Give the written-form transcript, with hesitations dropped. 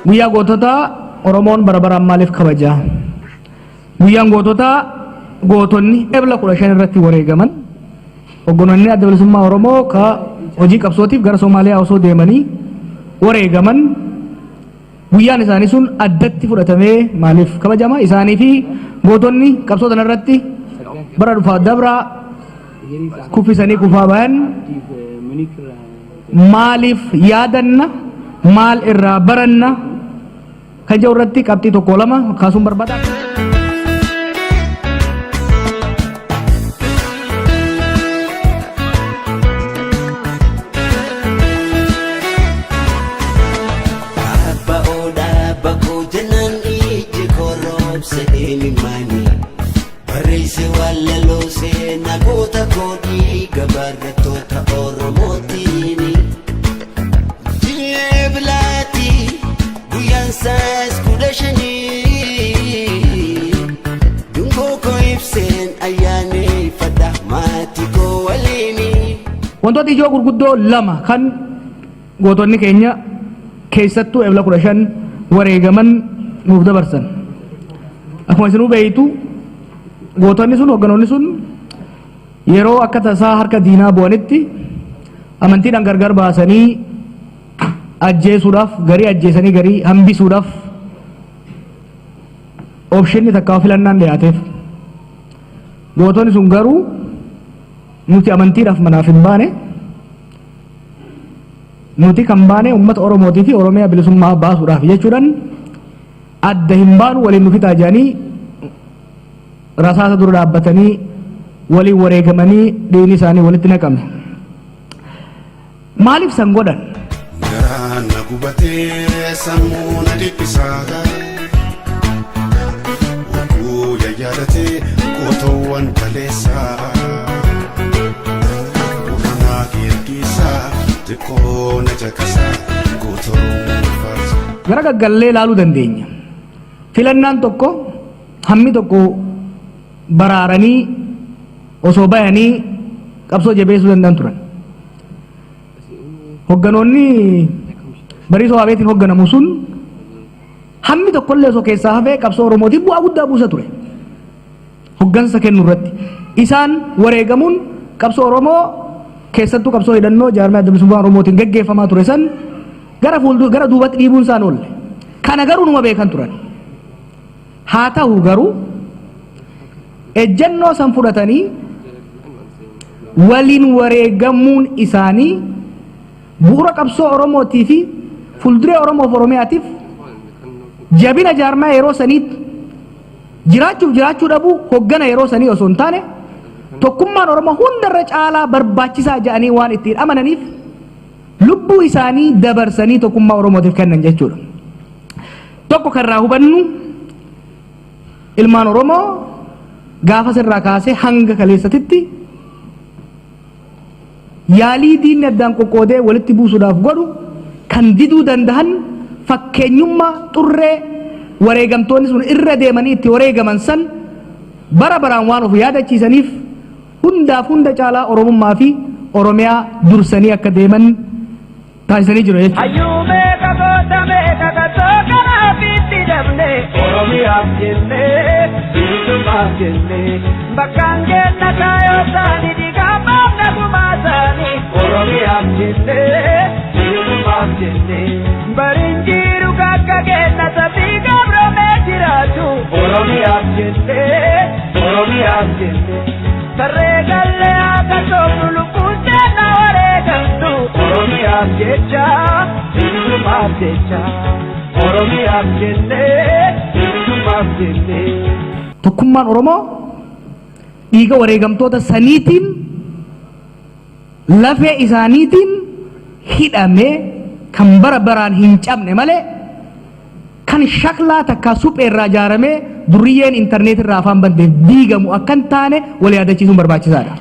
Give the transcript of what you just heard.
Guyyaa goototaa Oromoon bara baraan maaliif kabaja? Guyyaan goototaa gootonni Ebla 15 irratti wareegaman hogganoonni Adda Bilisummaa Oromoo ka hojii qabsootiif gara Somaaliyaa osoo deemanii wareegaman guyyaan isaanii sun addatti fudhatamee maaliif kabajama? Isaanii fi gootonni qabsoo tanarratti bara dhufaa dabraa kuffisanii kufaa bayan maaliif yaadanna, maal irraa baranna kan jedhu irratti qabxii tokko lama kaasuun barbaada. Abba odaa bakoo jennaan ijji koo roobse imimmaanii. Barreesse walaloo seenaa goota koo dhiiga barattoota Oromootiini. Ji'ee bilaati guyyaan isaas 15. Dungoo koo ibseen ayyaaneffadha maatii koo waliini. Wantoota ijoo gurguddoo lama kan gootonni keenya keessattuu Ebla 15 wareegaman nuuf dabarsan. Akkuma isinuu beektu, gootonni sun, hogganoonni sun yeroo akka tasaa harka diinaa bu'anitti amantiidhaan gargar baasanii ajjeesuudhaaf, garii ajjeesanii garii hambisuudhaaf opshinni takkaa filannaan dhiyaateef. Gootonni sun garuu nuti amantiidhaaf manaaf hin baane, nuti kan baane uummata Oromootii fi Oromiyaa bilisummaa baasuudhaaf jechuudhaan adda hin baanu, waliin nu fixaa jedhanii rasaasa dura dhaabbatanii waliin wareegamanii dhiigni isaanii walitti naqame. Maaliif san godhan? Garaan na gubatee sammuu na dhiphisaa. Oguu yayyaadatee gootoowwan kaleessaa. Gurra geergisaa xiqqoo na caqasaa goota Oromoo faarsa. Gara gaggallee ilaaluu dandeenya. Filannaan tokko hammi tokko baraaranii osoo bayanii qabsoo jabeessuu danda'an turan. Hogganoonni Bariisoo Waabeetiin hogganamu sun hammi tokkollee osoo keessaa hafee qabsoo Oromootiif bu'aa guddaa buusa ture. Hoggansa kennu irratti. Isaan wareegamuun qabsoo Oromoo, keessattuu qabsoo hidhannoo jaarmee Adda Bilisummaa Oromootiin geggeeffamaa ture san, gara fuuldura gara duubatti dhiibuun isaan oolle. Kana garuu numa beekan turan. Haa ta'u garuu ejjennoo san fudhatanii waliin wareegamuun isaanii bu'uura qabsoo Oromootii fi fuulduree Oromoof Oromiyaatiif, jabina jaarmaa yeroo saniitti jiraachuuf jiraachuu dhabuu hoggana yeroo sanii osoo hin taane, tokkummaan Oromoo hundarra caalaa barbaachisaa jedhanii waan ittiin amananiif lubbuu isaanii dabarsanii tokkummaa Oromootiif kennan jechuudha. Tokko kan irraa hubannu, ilmaan Oromoo gaafa sirraa kaasee hanga kaleessatitti yaalii diinni addaan qoqqoodee walitti buusuudhaaf godhu kan diduu danda'an fakkeenyummaa xurree wareegamtoonni sun irra deemanii itti wareegaman san bara baraan waan of yaadachiisaniif hundaaf hunda caalaa Oromummaa fi Oromiyaa dursanii akka deeman taasisanii jiru jechuudha. Hayyuu meeqa, goota meeqa qabsoo kanaaf itti dabne, Oromiyaaf jennee, bilisummaaf jennee, bakkaan geenna kaayoo isaanii, dhiigaan baafna gumaa isaanii, Oromiyaaf jennee, bilisummaaf jennee, bariin jiru kakka keenna sabbii gabroomee jiraatu, Oromiyaaf jennee, Oromiyaaf jennee, tarree gallee akka soofnu lubbuun seenaa wareegamtu, Oromiyaaf jecha, bilisummaaf jecha, Oromiyaaf jennee, bilisummaaf jennee. Tokkummaan Oromoo dhiiga wareegamtoota saniitiin, lafee isaaniitiin hidhamee kan bara baraan hin cabne malee kan shaklaa takkaa suphee irraa ijaaramee durriyyeen intarneet irraa afaan banteef diigamu akka hin taane wal yaadachiisuun barbaachisaadha.